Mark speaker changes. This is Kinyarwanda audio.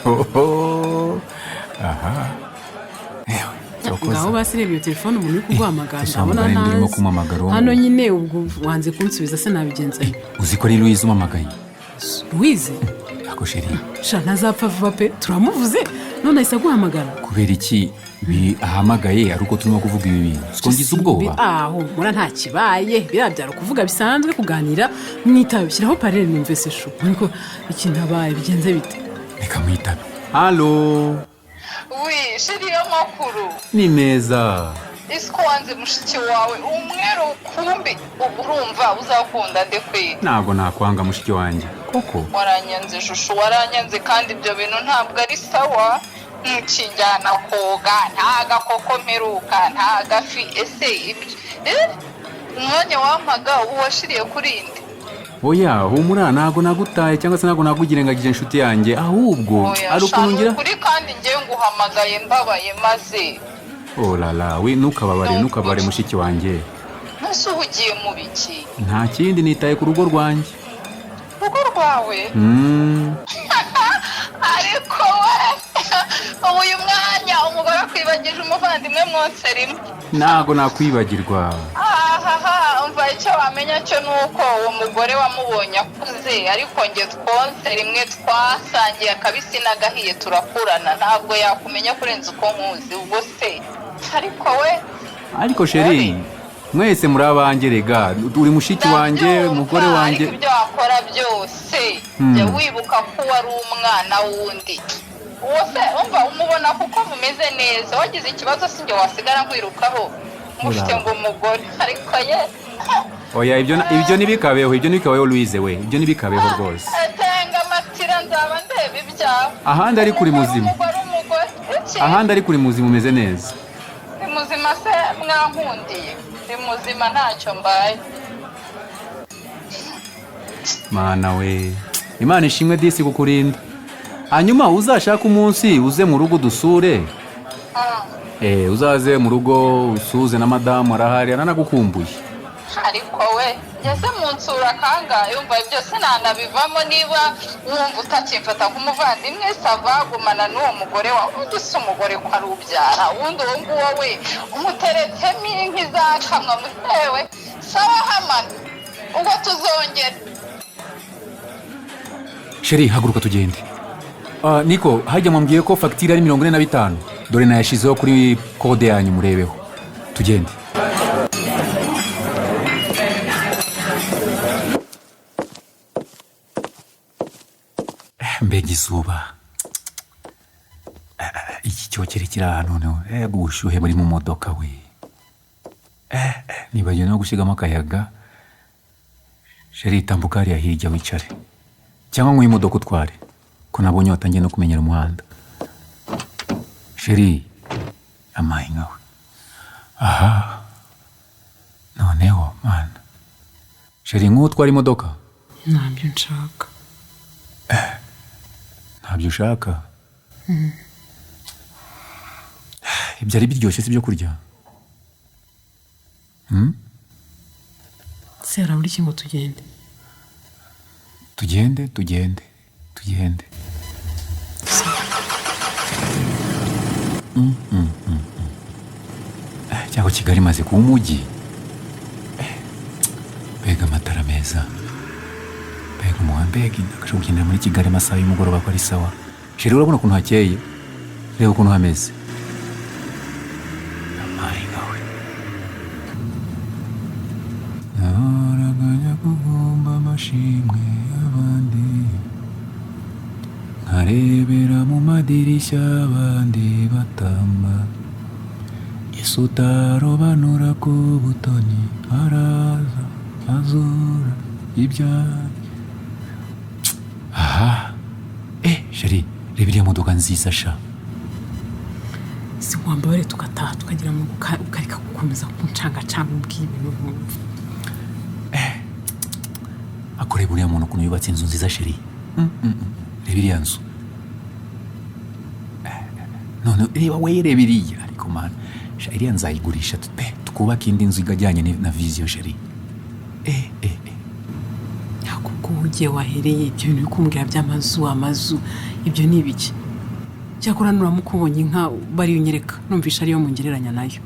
Speaker 1: Oho. Aha, ewe cyokoza.
Speaker 2: Ngaho basi reba iyo telefone, umuntu uri kuguhamagara.
Speaker 1: Ese
Speaker 2: ndabona
Speaker 1: wamugani ndimo
Speaker 2: ntazi.
Speaker 1: kumuhamagara uwo
Speaker 2: Hano
Speaker 1: nguwo.
Speaker 2: nyine ubwo wanze kunsubiza se, nabigenza nte?
Speaker 1: Uzi ko ari Louise umamagaye?
Speaker 2: Louise?
Speaker 1: Ako chérie.
Speaker 2: Sha, ntazapfa vuba pe. Turamuvuze none ahise aguhamagara.
Speaker 1: Kubera iki ahamagaye ari uko turimo kuvuga ibi bintu? Siko ngize ubwoba.
Speaker 2: Aho mura nta kibaye, biriya byari ukuvuga bisanzwe, kuganira. Mwitabe, shyiraho parere numve se chou. Ariko ikintu abaye bigenze bite?
Speaker 1: Reka mwitabe. Allo?
Speaker 3: Oui chéri, amakuru?
Speaker 1: Ni meza.
Speaker 3: Isi ko wanze mushiki wawe umwe rukumbi, ubu urumva uzakunda nde kweri?
Speaker 1: Ntabwo nakwanga mushiki wanjye koko.
Speaker 3: Waranyanze chouchou, waranyanze, kandi ibyo bintu ntabwo ari sawa. Ntukijyana koga, nta gakoko mperuka, nta gafi. Ese ibyo umwanya wampaga ubu washiriye kuri inde?
Speaker 1: Oya, humura, ntabwo nagutaye cyangwa se ntabwo nagugirengagije, inshuti yanjye, ahubwo
Speaker 3: Oya.
Speaker 1: hari ukuntu
Speaker 3: Sha,
Speaker 1: ngira.
Speaker 3: Ni ukuri, kandi ngewe nguhamagaye mbabaye maze.
Speaker 1: Oh la la, we, ntukababare, ntukababare mushiki wanjye.
Speaker 3: Ntese uhugiye mu biki?
Speaker 1: Nta kindi, nitaye ku rugo rwanjye.
Speaker 3: Urugo rwawe?
Speaker 1: Mm.
Speaker 3: Ariko we, ubu uyu mwanya umugore akwibagije umuvandimwe mwonse rimwe.
Speaker 1: Ntabwo nakwibagirwa.
Speaker 3: Ahaha, umva, icyo wamenya cyo ni uko uwo mugore wamubonye akuze, ariko njye twonse rimwe, twasangiye akabisi n'agahiye, turakurana. Ntabwo yakumenya kurenza uko nkuzi. Ubwo se ariko we.
Speaker 1: Ariko chérie, mwese muri abanjye rega. Uri mushiki wanjye,
Speaker 3: Ndabyumva,
Speaker 1: umugore wanjye.
Speaker 3: Ariko ibyo wakora byose, jya wibuka ko wari umwana wundi. Uwo se umva umubona kuko mumeze neza. Wagize ikibazo, si njye wasigara nkwirukaho ngufite ngo umugore? Ariko ye.
Speaker 1: Oya, ibyo ntibikabeho, ibyo ntibikabeho, Louise we, ibyo ntibikabeho rwose.
Speaker 3: Tenga amatira, nzaba ndeba ibyawe.
Speaker 1: Ahandi ariko uri
Speaker 3: Umugore,
Speaker 1: muzima.
Speaker 3: Umugore, umugore iki?
Speaker 1: Ahandi ariko uri muzima, umeze neza.
Speaker 3: Ndi muzima se mwankundiye? Ndi muzima, ntacyo mbaye.
Speaker 1: Mana we, Imana ishimwe disi kukurinda. Hanyuma uzashake umunsi uze mu rugo dusure. Uzaze mu rugo usuhuze na madamu, arahari, aranagukumbuye.
Speaker 3: Ariko we, ngeze mu nsura kangahe? Yumva byose nanabivamo. Niba wumva utakimfata nk'umuvandimwe, ça va, gumana n'uwo mugore wawe. Ubundi si umugore ko ari ubyara? Ubundi uwo nguwo we umuteretsemo inka izakamwa mutewe. Sawa hamana, ubwo tuzongera.
Speaker 1: Chérie, haguruka tugende. Ah, niko hajya mwambwiye ko fagitire ari 45. Dore nayashyizeho kuri kode yanyu, murebeho, tugende. Mbega izuba! Iki cyokere kiri aha noneho. Ubushyuhe buri mu modoka we! Nibagiwe no gusigamo akayaga. Chérie, tambuka hariya hirya wicare, cyangwa nguhe imodoka utware, ko nabonye watangiye no kumenyera umuhanda. Chérie, amaye nkawe. Aha noneho, mana! Chérie, nk'uwo utwara imodoka.
Speaker 2: Ntabyo nshaka.
Speaker 1: Ntabyo ushaka? Ibyari biryoshye si ibyo kurya?
Speaker 2: Se harabura iki ngo tugende?
Speaker 1: Tugende, tugende, tugende. Cyangwa Kigali imaze kuba umujyi. Mbega amatara meza, mbega umuhanda, mbega agashobora kugendera muri Kigali amasaha y'umugoroba ko ari sawa. Chérie, urabona ukuntu hakeye? Reba ukuntu hameze. Amaye nkawe! Nahoraga kuvumba amashimwe y'abandi, nkarebera mu madirishya abandi batamba. Yesu utarobanura ku butoni araza azura ibyanjye. Aha, chérie, reba iriya modoka nziza sha.
Speaker 2: Si wambabare tugataha, tukagira ngo ukareka gukomeza kuncangacanga umbwira ibintu nkumva.
Speaker 1: Akoreba uriya muntu ukuntu yubatse inzu nziza, chérie. Reba iriya nzu. None reba we, reba iriya. Ariko mana sha, iriya nzayigurisha pe, twubake indi nzu ijyanye na vision, chérie.
Speaker 2: Ntabwo ubwo ugiye wahereye ibyo bintu uri kumbwira by'amazu, amazu, ibyo ni ibiki? Cyakora nuramuka ubonye inka bariyo unyereka, numvisha ariyo mungereranya nayo.